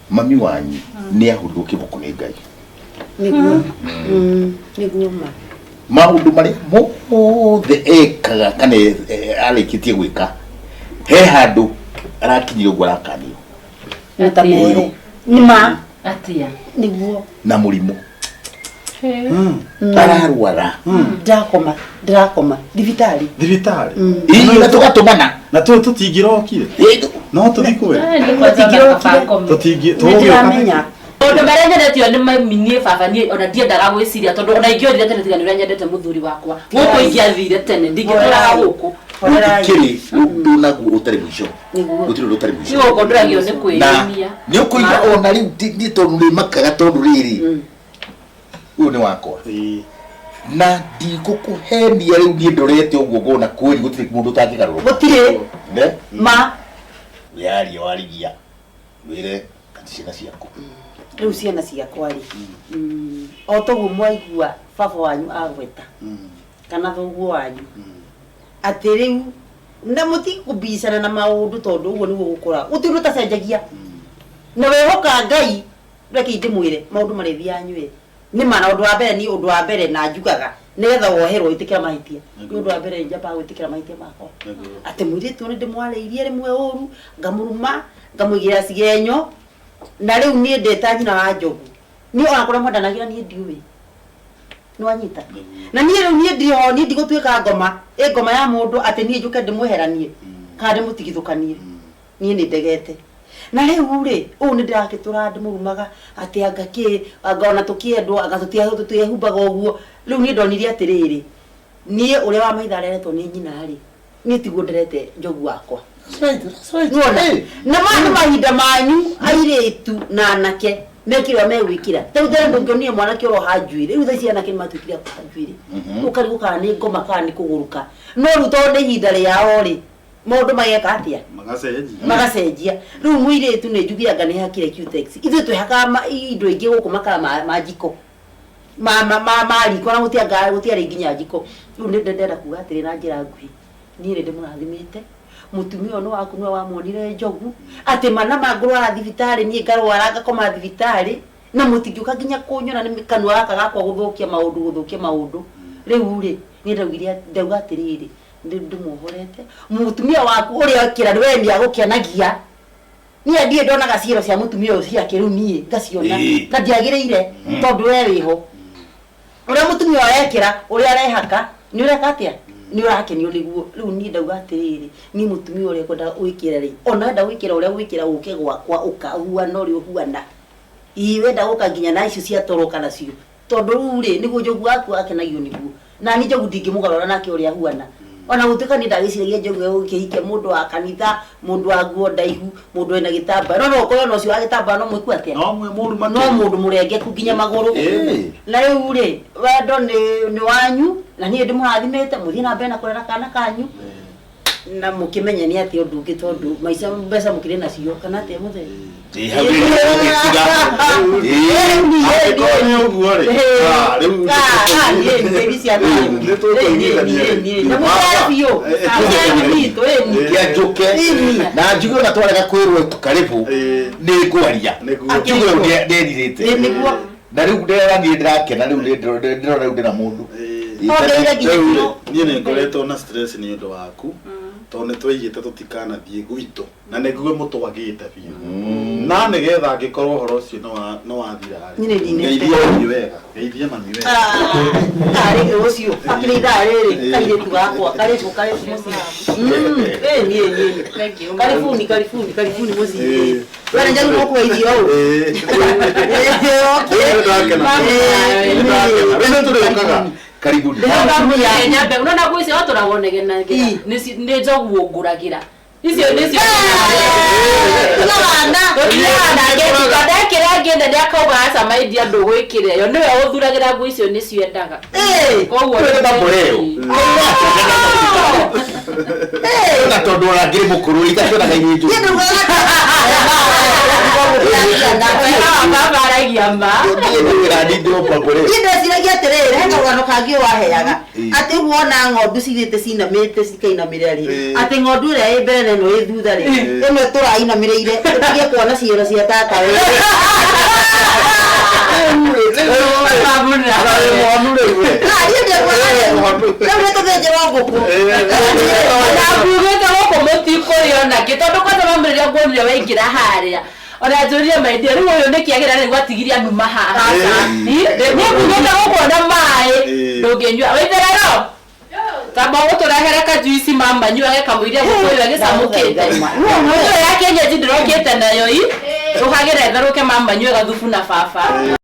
Mami wanyu nĩ ahũrirwo kĩboko nĩ Ngai. Nĩguo. Nĩguo ma. Maũndũ marĩa mothe ekaga kana arĩkĩtie gwĩka, he handũ arakinyire ũguo arakanio. Nĩ ta mere. Nĩ ma. Atia? Nĩguo. Na mũrimũ. Ararwara. Ndakoma, ndĩrakoma thibitarĩ. Thibitarĩ. Ĩĩ, na tũgatũmana. Na tũ tũtingĩrokire. No tũthi kwĩ. Tũtingĩ Nĩndĩramenya. Maũndũ marĩa nyendetio nĩ mami niĩ baba niĩ ona ndiendaga gwĩciria tondũ ona ingĩorire tene tiga nĩ ũrĩa nyendete mũthuri wakwa gũkũ ingĩathire tene ndingĩtũraga gũkũ. Gũtikĩrĩ ũndũ naguo ũtarĩ mũico. Gũtirĩ ũndũ ũtarĩ mũico. Nĩ gũkũ ndũragio nĩ kwĩyumia. Na nĩ ũkũigua ona rĩu niĩ tondũ nĩ makaga tondũ rĩrĩ ũyũ nĩ wakwa. Na ndigũkũhenia rĩu niĩ ndorete ũguo ngona kweli gũtirĩ mũndũ ũtangĩgarũrũka. Gũtirĩ. Ne? Ma. Wĩyarie warigia wĩre atĩ ciana ciaku. Rĩu ciana ciakwa rĩ, o toguo mwaigua baba wanyu agweta kana thoguo wanyu atĩ rĩu na mũtikũbicana na maũndũ tondũ ũguo nĩguo gũkũra, gũtirĩ ũndũ ũtacenjagia na wehoka Ngai. Reke ndĩmwĩre maũndũ marĩthiaga nyuĩ nĩ ma. Na ũndũ wa mbere niĩ, ũndũ wa mbere na njugaga nĩgetha woherwo wĩtĩkĩra mahĩtia, nĩ ũndũ wa mbere njambaga gwĩtĩkĩra mahĩtia makwa atĩ mũirĩtu ũyũ nĩ ndĩmwarĩirie rĩmwe ũru, ngamũruma, ngamũigĩrĩra cigenyo, na rĩu niĩ ndĩta nyina wa Njogu, niĩ ona kũrĩa mwendanagĩra niĩ ndiũĩ. Nĩwanyita? Na niĩ rĩu niĩ ndirĩ ho, niĩ ndigũtuĩka ngoma ĩ ngoma ya mũndũ atĩ niĩ njũke ndĩmweheranie kana ndĩmũtigithũkanie. Niĩ nĩ ndegete. Na rĩu rĩ, ũũ nĩ ndĩrakĩtũra ndĩmũrumaga atĩ anga kĩ, anga ona tũkĩendwo, anga tũtiehumbaga ũguo. Rĩu niĩ ndonire atĩrĩrĩ, niĩ ũrĩa wa maitho areretwo nĩ nyina rĩ, niĩ tiguo nderete Njogu wakwa. Nĩwona? Na maya nĩ mahinda manyu airĩtu na anake mekĩre ũrĩa megwĩkĩra. Ta rĩu tene ndũngĩonire mwanake ũroha njuĩrĩ, rĩu thaa ici anake nĩ matuĩkire a kuoha njuĩrĩ. Ũkarigwo kana nĩ ngoma kana nĩ kũgũrũka. No rĩu tondũ nĩ ihinda rĩao rĩ, maũndũ mageka atĩa? Magacenjia. Magacenjia. Rĩu mũirĩtu nĩ njuge anga nĩ hakire Cutex. Ithuĩ twĩhakaga indo ingĩ gũkũ makara ma njiko. Ma riko na gũtiarĩ nginya njiko. Rĩu nĩ ndĩrenda kuga atĩrĩ na njĩra nguhĩ, niĩ nĩ ndĩmũrathimĩte, mũtumia ũyũ nĩ waku nĩwe wamuonire Njogu, atĩ mana ma ngũrwara thibitarĩ niĩ ngarwara ngakoma thibitarĩ, na mũtingĩũka nginya kũnyona nĩ kanua gaka gakwa gũthũkia maũndũ, gũthũkia maũndũ. Rĩu rĩ, niĩ ndaugire, ndauga atĩrĩrĩ, ndĩmuohorete, mũtumia waku ũrĩa ekĩra we nĩ agũkenagia. Niĩ ndirĩ ndonaga ciĩro cia mũtumia ũyũ ciake rĩu niĩ ngaciona na ndiagĩrĩire tondũ we wĩho. Ũrĩa mũtumia ũyũ arekĩra, ũrĩa arehaka, nĩ ũreka atĩa? Nĩ ũrakenio nĩguo. Rĩu niĩ ndauga atĩrĩrĩ, niĩ mũtumia ũrĩa ngwenda gwĩkĩra rĩ, ona wenda gwĩkĩra ũrĩa gwĩkĩra ũke gwakwa ũka ũhuana ũrĩa ũhuana. Ĩĩ wenda gũka nginya na icio cia toro ũka nacio. Tondũ rĩu rĩ, nĩguo Njogu waku akenagio nĩguo. Na niĩ Njogu ndingĩmũgarũra nake ũrĩa ahuana. Ona gũtuĩka niĩ ndagĩciragia Njogu egũkĩhikia mũndũ wa kanitha, mũndũ wa nguo ndaihu, mũndũ wĩna gĩtambaya. No no ũkore ona ũcio wa gĩtambaya no mwĩku atĩa? No mwĩ mũru No makĩria. mũndũ mũrengeku nginya magũrũ. Na rĩu rĩ, wendo nĩ wanyu, na niĩ ndĩmũrathimĩte, mũthiĩ na mbere na kũrera kana kanyu. Na mũkĩmenye nĩ atĩa ũndũ ũngĩ tondũ maica mbeca mũkĩrĩ nacio kana atĩa mũthee? Ĩ, hau rĩ, ũgĩtiga. Ĩ, Angĩkorwo nĩ ũguo rĩ, ah, rĩu nĩ tũkũiguithania rĩ. Ĩ, Kĩa njũke na njuge ona twarega kwĩrwo karibu nĩ ngwaria. Nĩguo. Njuge ũyũ nĩerirĩte. Nĩguo. Na rĩu ndĩrona niĩ ndĩrakena rĩu ndĩrona rĩu ndĩna mũndũ. Ongereire nginya Rĩu rĩ, kiro. niĩ nĩ ngoretwo na stress nĩ ũndũ waku tondũ nĩ twaigĩte tũtikanathiĩ gwitũ na nĩguo mũtwagĩte biũ na nĩgetha angĩkorwo ũhoro ũcio nĩ wathira rĩ, Niĩ nĩ ndinĩte. ngeithia mami wega, ngeithia mami wega. Karĩ ũcio akĩrĩ ithaa rĩrĩ kairĩtu gakwa karĩbu karĩbu mũciĩ. Ĩni ĩni ĩni. Karibuni karibuni karibuni mũciĩ. We nĩ njagĩrĩirwo kũgeithio ũũ. Rĩu nĩndakena. Nĩndakena. Rĩu nĩtũrĩũkaga. Karibuni. Nyambe unaona nguo icio watũragwo negenagĩra nĩ Njogu ũngũragĩra icio nĩcio. Ndekĩra ngĩenda nĩ akauga aca maindia ndũgwĩkĩra ĩyo nĩwe ũthuragĩra nguo icio nĩcio endaga. Koguo Nĩ mamboreo. Na tondũ ona ngĩrĩ mũkũrũ itakĩonaga irĩ njũru. Baba Waragia ma. Niĩ nĩ wĩra ndindĩũmbambũrĩ. Niĩ ndeciragia atĩrĩrĩ, he karũgano kangĩ waheaga Ĩĩ. atĩ ũguo wona ng'ondu cithiĩte cinamĩte cikainamĩrĩra rĩ, Ĩĩ. atĩ ng'ondu ĩrĩa ĩ mbere na ĩno ĩ thutha rĩ, Ĩĩ. ĩno tũrainamĩrĩire ĩtige kuona ciero cia tata we. Babuna. Mũhonu rĩu we. Ah, niĩ ndĩrona rĩu rĩu nĩ tũthĩnjĩrwo ngũkũ. Na ngugĩte gũkũ mũtikũrĩ onakĩ tondũ kwanza mami rĩrĩa nguonire waingĩra harĩa ona njũrire maithio rĩu ũyũ nĩkĩ agĩra rĩu atigirie anuma haha. Ĩĩ. Niĩ ngugĩte gũkũ ona maĩ Ĩĩ. ndũngĩnyua waitherero tamba ũgũtũrehere kajuici mama nyuage kamũiria ngũkũ ĩyo ĩgĩcamũkĩte ĩyo ya kĩenyenji ndĩrokĩte nayo i ũhagĩre therũke mama nyue gathubu na baba.